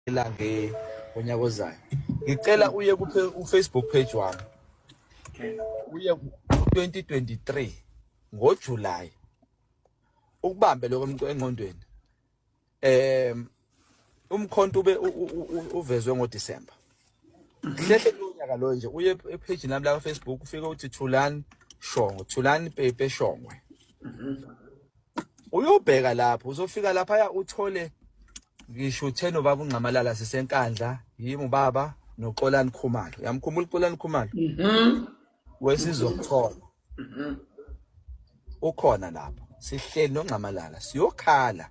Nge ngonyaka ozayo ngicela uye ku-Facebook page wami, uye ku-2023 ngoJuly, ukubambe lokho engqondweni. Umkhonto ube uvezwe ngoDecember hlehle kunyaka lo nje. Uye epage nami la Facebook, ufike uthi Thulani Shongwe, Thulani Pepe Shongwe, uyobheka lapho, uzofika lapha uthole ngisho uthe nobaba uNxamalala siseNkandla, yimi, ubaba noXolani Khumalo. Uyamkhumbula uXolani Khumalo? Mhm. Wesizokuthola ukhona lapho, sihleli noNxamalala, siyokhala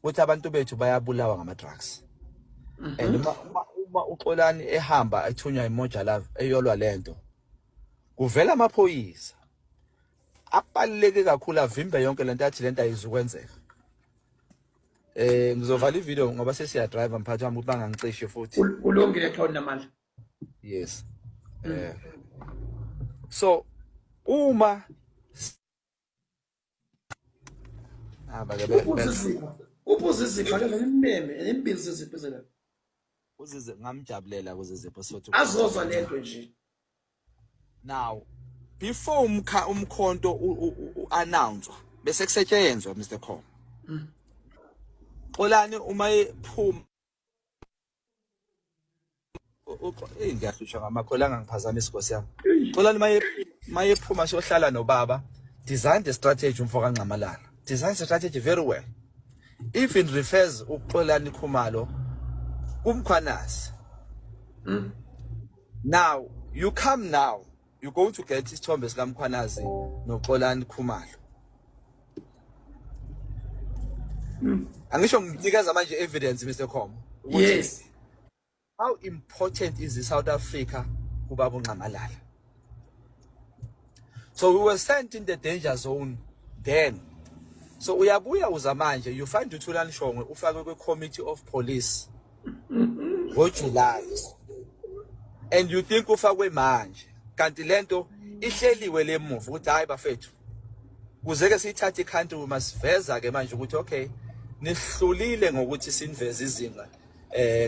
ukuthi abantu bethu bayabulawa ngama-drugs. And uma uXolani ehamba ethunywa iMoja Love eyolwa lento, kuvela amaphoyisa abaluleke kakhulu avimbe yonke lento, athi lento ayizukwenzeka. Ngizovala ivideo ngoba sesiya drive, mphathi wami, ukuthi bangangicishe futhi. Kulungile, Tony Namandla. Yes. So uma aba ke Uphuza uphuza izipho ke, nimmeme, nimbize izipho zela. Uzize ngamjabulela kuZizipho sothi Azozwa lento nje. Now before umkha umkhonto u-announce, bese kusetshenzwa, Mr Com. Xolani uma ephuma, eyi, ngiyahlushwa ngamakholi, angangiphazamisi nkosi yami. Xolani maye mayephuma siyohlala nobaba, design the strategy umfo kaNxamalala, design the strategy very well, even refers uXolani Khumalo kuMkhwanazi. Now you come, now you going to get isithombe sikaMkhwanazi noXolani Khumalo. Angisho nginikeza manje evidence, Mr Com, ukuthi how important is South Africa kubaba uNxamalala. So we were sent in the danger zone then. So uyabuya uza manje, you find uThulani Shongwe ufakwe kwi-committee of police ngoJuly and you think ufakwe manje, kanti lento ihleliwe lemuva ukuthi hayi bafethu, kuze ke siyithathe i-country, we must veza ke manje ukuthi okay, nihlulile ngokuthi siniveze izinga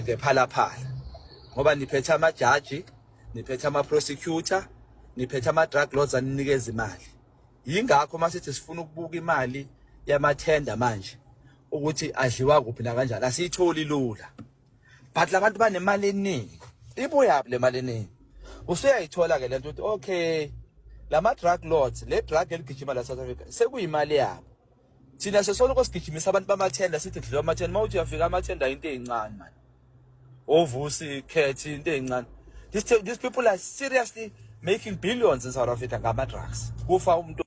ngephalaphala, ngoba niphethe amajaji, niphethe ama prosecutor, niphethe ama drug lords aninikeza imali. Yingakho masithi sifuna ukubuka imali yamathenda manje ukuthi adliwa kuphi nakanjani, asiyitholi lula, but labantu banemali eningi. Ibuyaphi le mali eningi? Usuyayithola ke lento ukuthi okay, lama drug lords, le drug eligijima la South Africa sekuyimali yabo. Thina sesoloko sigijimisa abantu bamathenda, sithi kudliwa amathenda. Mawuthi uyafika, amathenda into ezincane man, ovusi khethi into ezincane. These people are seriously making billions in South Africa ngama drugs. Kufa umuntu.